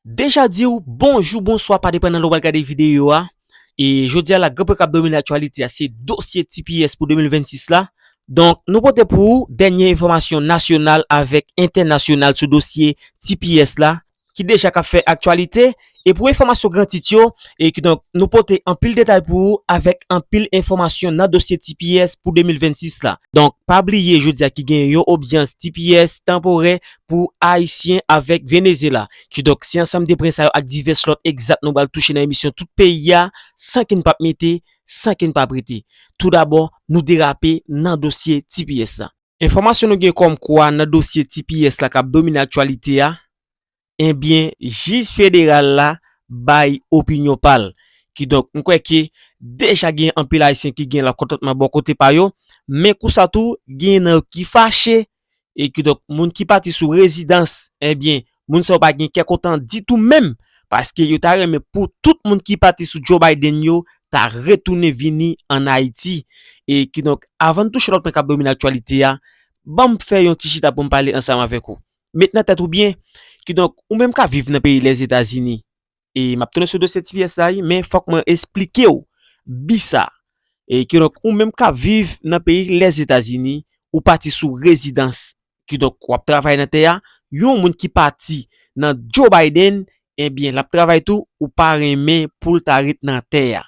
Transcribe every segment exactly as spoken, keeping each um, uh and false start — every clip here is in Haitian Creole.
Deja di w bonjou, bonswa, pa depandan lè w pral gade videyo a. E jodi a la, gran pwen k ap domine aktyalite a, se dosye T P S pou de mil vennsis la. Donk, nou pote pou ou dènye enfòmasyon nasyonal avèk entènasyonal sou dosye T P S la, ki deja k ap fè aktyalite. E pou enfòmasyon gran tit yo, e ki donk, nou pote anpil detay pou ou avèk anpil enfòmasyon nan dosye T P S pou de mil vennsis la. Donk, pa bliye jodi a ki gen yon odyans T P S tanporè pou Ayisyen avèk Venezyela. Kidonk, se ansanm de pwen sa yo ak divès lòt egzat nou pral touche nan emisyon Tout Peyi a, san ke n p ap mete, san ke n p ap rete. Toudabò, nou derape nan dosye T P S la. Enfòmasyon nou gen kòmkwa nan dosye T P S la k ap domine aktyalite a, ebyen, jij federal la bay opinyon pa l. Kidonk, m kwè ke deja gen anpil Ayisyen ki gen lakontantman bò kote pa yo, men kou sa tou, gen nan yo ki fache, e kidonk, moun ki pati sou rezidans, ebyen, moun sa yo pa gen kè kontan ditou menm, paske yo ta renmen pou tout moun ki pati sou Joe Biden yo ta retounen vini ann Ayiti. E kidonk, avan n touche lòt pwen k ap domine aktyalite a, ban m fè yon ti chita pou m pale ansanm avèk ou. Met nan tèt ou byen, kidonk, ou menm k ap viv nan peyi Lèzetazini, e m ap tounen sou dosye T P S la, wi, men fòk mwen esplike w bi sa. E kidonk, ou menm k ap viv nan peyi Lèzetazini, ou pati sou rezidans, kidonk, w ap travay nan tè a, yon moun ki pati nan Joe Biden, ebyen, l ap travay tou, ou pa renmen pou l ta ret nan tè a.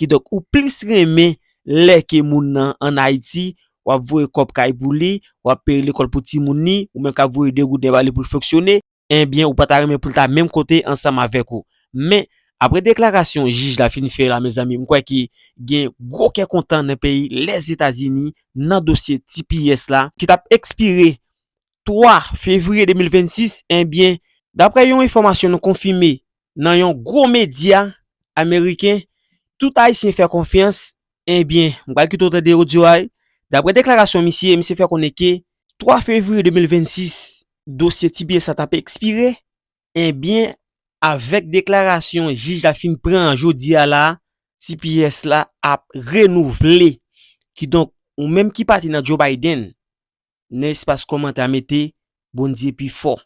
Kidonk, ou plis renmen lè ke moun nan ann Ayiti, w ap voye kòb kay pou li, w ap peye lekòl pou timoun li, ou menm k ap voye de gouden ba li pou l fonksyone, ebyen, ou pa ta renmen pou l ta menm kote ansanm avèk ou. Men, apre deklarasyon jij la fin fè la, mezanmi, m kwè ke gen gwo kè kontan nan peyi Lèzetazini nan dosye T P S la, ki t ap ekspire twa fevriye de mil vennsis, ebyen, daprè yon enfòmasyon nou konfime nan yon gwo medya ameriken, tout Ayisyen fè konfyans, ebyen, m pral kite w tande odyo a, wi. Daprè deklarasyon misye, misye fè konnen ke twa fevriye de mil vennsis, dosye T P S la t ap ekspire, ebyen, avèk deklarasyon jij la fin pran jodi a la, T P S la ap renouvle. Kidonk, ou menm ki pati nan Joe Biden, nan espas kòmantè a mete Bondye pi fò.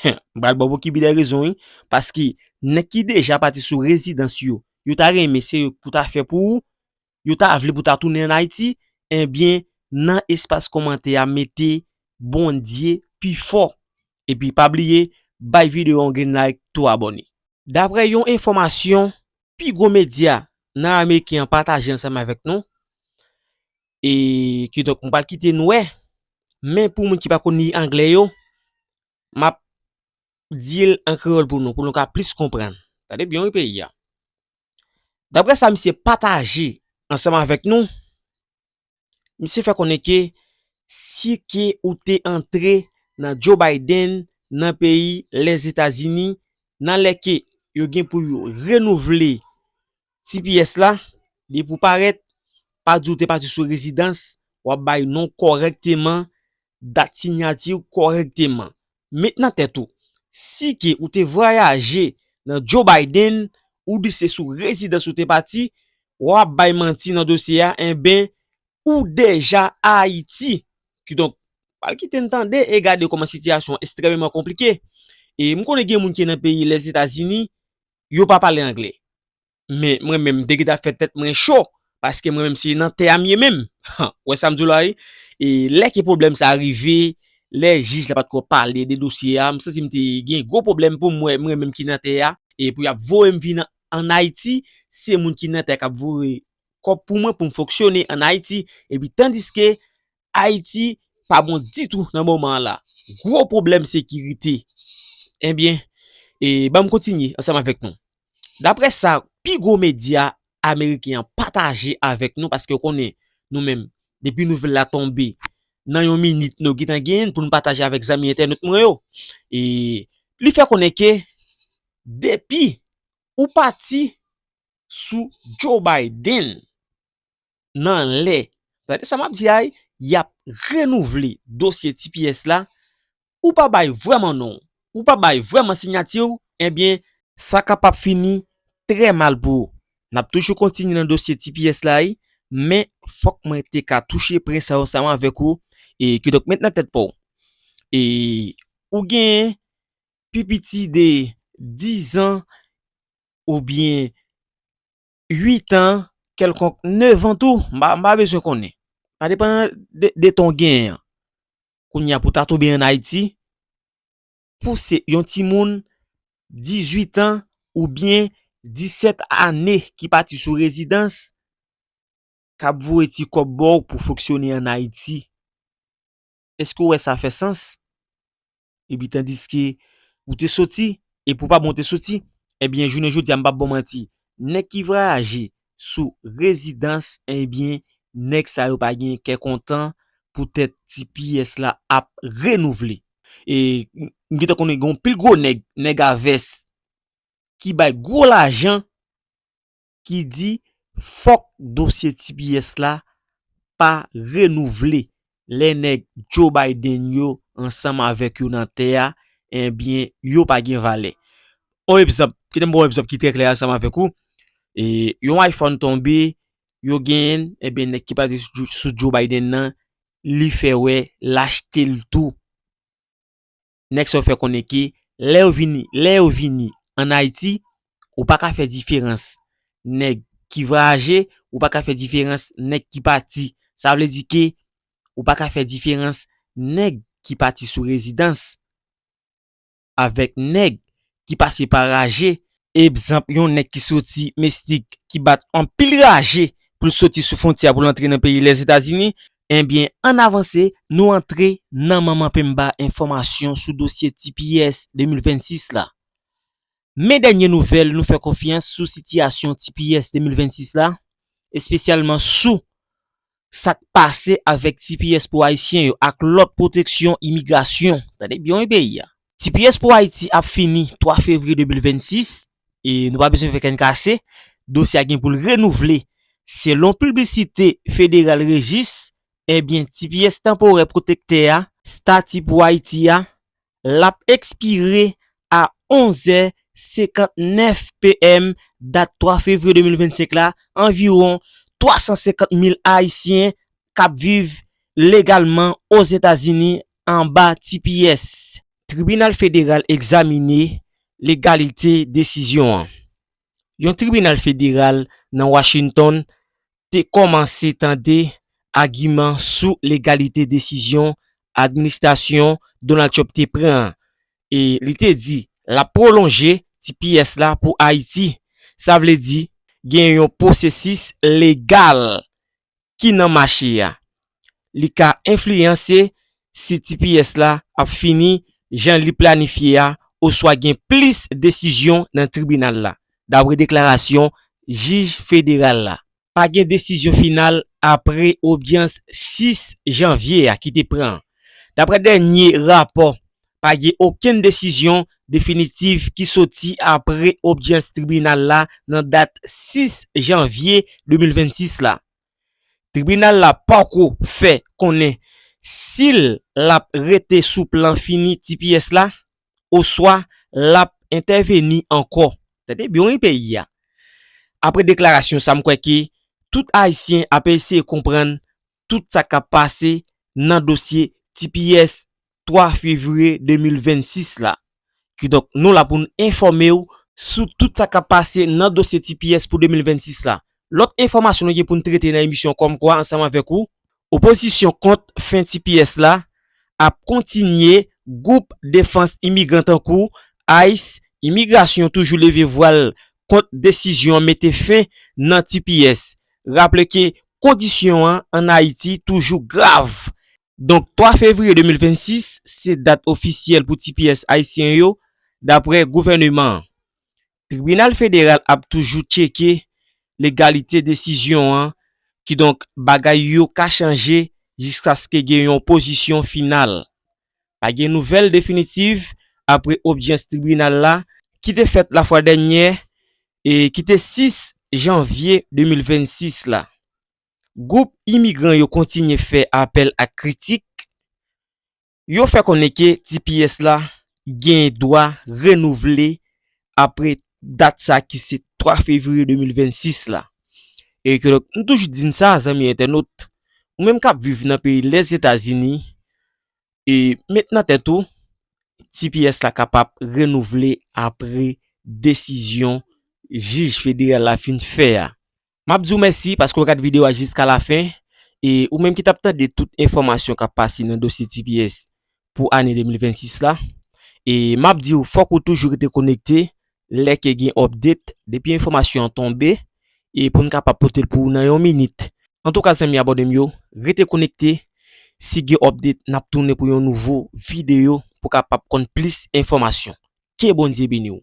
M pral ba w bokibi de rezon, wi, paske nèg ki deja pati sou rezidans yo, yo ta renmen se yo pou ta fè pou ou, yo ta vle pou ta tounen ann Ayiti, ebyen, nan espas kòmantè a mete Bondye pi fò. Epi pa bliye, bay videyo a yon grenn like, tou abòne. Daprè yon enfòmasyon pi gwo medya nan ameriken an pataje ansanm avèk nou, e kidonk m pral kite n wè, men pou moun ki pa konn li anglè yo, m ap di l an kreyòl pou nou, pou nou ka plis konprann. Tande byen, wi, peyi a. Daprè sa misye pataje ansanm avèk nou, misye fè konnen ke si ke ou te antre nan Joe Biden nan peyi Lèzetazini, nan lè ke yo gen pou yo renouvle T P S la, li pou parèt, pa di w te pati sou rezidans, w ap bay non kòrèkteman, dat siyati w kòrèkteman. Met nan tèt ou, si ke ou te vwayaje nan Joe Biden, ou di se sou rezidans ou te pati, w ap bay manti nan dosye a, enben, ou deja Ayiti. Kidonk, pral kite n tande e gade kòman sitiyasyon an ekstrèmeman konplike. E m konnen gen moun ki nan peyi Lèzetazini, yo pa pale anglè. Men mwen menm, m te gentan fè tèt mwen cho, paske mwen menm se nan tè a m ye menm. Ou wè sa m di w la, wi? E lè ke pwoblèm sa a rive, lè jij la pa t ko pale de dosye a, m santi m te gen gwo pwoblèm pou m wè mwen menm ki nan tè a, e pou y ap voye m vin ann Ayiti, se moun ki nan tè a k ap voye kòb pou mwen pou m fonksyone ann Ayiti, epi tandiske Ayiti pa bon ditou nan moman an la. Gwo pwoblèm sekirite. Ebyen, e, ban m kontinye ansanm avèk nou. Daprè sa pi gwo medya ameriken an pataje avèk nou, paske w konnen, nou menm, depi nouvèl la tonbe, nan yon minit, nou gentan genyen l pou n pataje avèk zanmi entènot mwen yo. E li fè konnen ke depi ou pati sou Joe Biden nan lè, tande sa m ap di a, y ap renouvle dosye T P S la, ou pa bay vrèman non w, ou pa bay vrèman siyati w, ebyen, sa kapab fini trè mal pou ou. N ap toujou kontinye nan dosye T P S la, wi, men fòk mwen te ka touche pwen sa yo ansanm avèk ou, e kidonk met nan tèt pa w. E ou gen pi piti de dizan oubyen uit an, kèlkonk nèf an tou, m pa, m pa bezwen konnen. Pa depann de, de tan w genyen an. Kounye a pou w ta tonbe ann Ayiti, pou se yon timoun dizuit an oubyen disèt ane ki pati sou rezidans, k ap voye ti kòb ba w pou fonksyone ann Ayiti. Èske w wè sa fè sans? Epi tandiske ou te soti, epi w pa bon te soti, ebyen, jounen jodi a, m p ap ba w manti, nèg ki vwayaje sou rezidans, ebyen, nèg sa yo pa gen kè kontan poutèt T P S la ap renouvle. E m, m gentan konnen gen yon pil gwo nèg, nèg a vès, ki bay gwo lajan, ki di fòk dosye T P S la pa renouvle. Lè nèg Joe Biden yo ansanm avèk yo nan tè a, ebyen, yo pa gen valè. Yon egzanp, kite m ba w yon egzanp ki trè klè ansanm avèk ou. E, yon iPhone tonbe, yo genyen l, ebyen, nèg ki pati sou, sou Joe Biden nan, li fè wè l achte l tou. Nèg sa yo fè konnen ke lè yo vini, lè yo vini ann Ayiti, ou pa ka fè diferans nèg ki vwayaje, ou pa ka fè diferans nèg ki pati. Sa vle di ke ou pa ka fè diferans nèg ki pati sou rezidans avèk nèg ki pase pa raje. Egzanp, yon nèg ki soti Mestik, ki bat anpil raje pou l soti sou fwontyè pou l antre nan peyi Lèzetazini, ebyen, ann avanse, nou antre nan manman penba enfòmasyon sou dosye T P S de mil vennsis la. Men dènye nouvèl, nou fè konfyans sou sitiyasyon T P S de mil vennsis la, espesyalman sou sa k pase avèk T P S pou Ayisyen yo ak lòt pwoteksyon imigrasyon. Tande byen wi peyi a. T P S pou Ayiti ap fini twa fevriye de mil vennsis, e nou pa bezwen fè kenn kase, dosye a gen pou l renouvle. Selon piblisite federal Régis, ebyen, T P S tanporè pwotektè a, stati pou Ayiti a, l ap ekspire a onzè senkantnèf P M, dat twa fevriye de mil vennsenk la, anviwon twa san senkant mil Ayisyen k ap viv legalman Ozetazini anba T P S. Tribinal federal egzamine legalite desizyon an. Yon tribinal federal nan Washington te kòmanse tande agiman sou legalite desizyon administrasyon Donald Trump te pran an, e li te di l ap pwolonje T P S la pou Ayiti. Sa vle di, gen yon pwosesis legal ki nan mache a. Li ka enfliyanse si T P S la ap fini jan li planifye a, oswa gen plis desizyon nan tribinal la, dapre deklarasyon jij federal la. Pa gen desizyon final apre odyans sis janvye a ki te pran. Dapre dènye rapò, pa gen okenn desizyon definitif ki soti apre odyans tribinal la nan dat sis janvye de mil vennsis la. Tribinal la pako fè konnen si l ap rete sou plan fini T P S la, oswa l ap entèveni ankò. Tande byen wi peyi a. Apre deklarasyon sa, m kwè ke tout Ayisyen ap eseye konprann tout sa k ap pase nan dosye T P S twa fevriye de mil vennsis la. Kidonk, nou la pou n enfòme w sou tout sa k ap pase nan dosye T P S pou de mil vennsis la. Lòt enfòmasyon nou gen pou n trete nan emisyon kòmkwa ansanm avèk ou, opozisyon kont fen T P S la ap kontinye, gwoup defans imigran tankou ICE, imigrasyon toujou leve vwa l kont desizyon an mete fen nan T P S. Raple ke kondisyon an ann Ayiti toujou grav. Donk, twa fevriye de mil vennsis se dat ofisyèl pou T P S ayisyen yo, dapre gouvèneman an. Tribinal federal ap toujou tcheke legalite desizyon an, kidonk bagay yo ka chanje jiskaske gen yon pozisyon final. Pa gen nouvèl definitif apre odyans tribinal la ki te fèt lafwa dènyè e ki te sis janvye de mil vennsis la. Gwoup imigran yo kontinye fè apèl ak kritik. Yo fè konnen ke T P S la gen dwa renouvle apre dat sa ki se twa fevriye de mil vennsis la. E ke donk, m toujou di n sa, zanmi entènot, ou menm k ap viv nan peyi Lèzetazini, e met nan tèt ou, T P S la kapab renouvle apre desizyon jij federal la fin fè a. M ap di w mèsi paske w gad videyo a jiska lafen. E ou menm ki t ap tande tout enfòmasyon k ap pase nan dosye T P S pou ane de mil vennsis la. E m ap di w, fòk ou toujou rete konekte lè ke gen update, depi enfòmasyon an tonbe, e pou n kapab pote l pou ou nan yon minit. Antouka, zanmi abòne m yo, rete konekte. Si gen update, n ap tounen pou yon nouvo videyo pou kapab konn plis enfòmasyon. Ke Bondye beni w.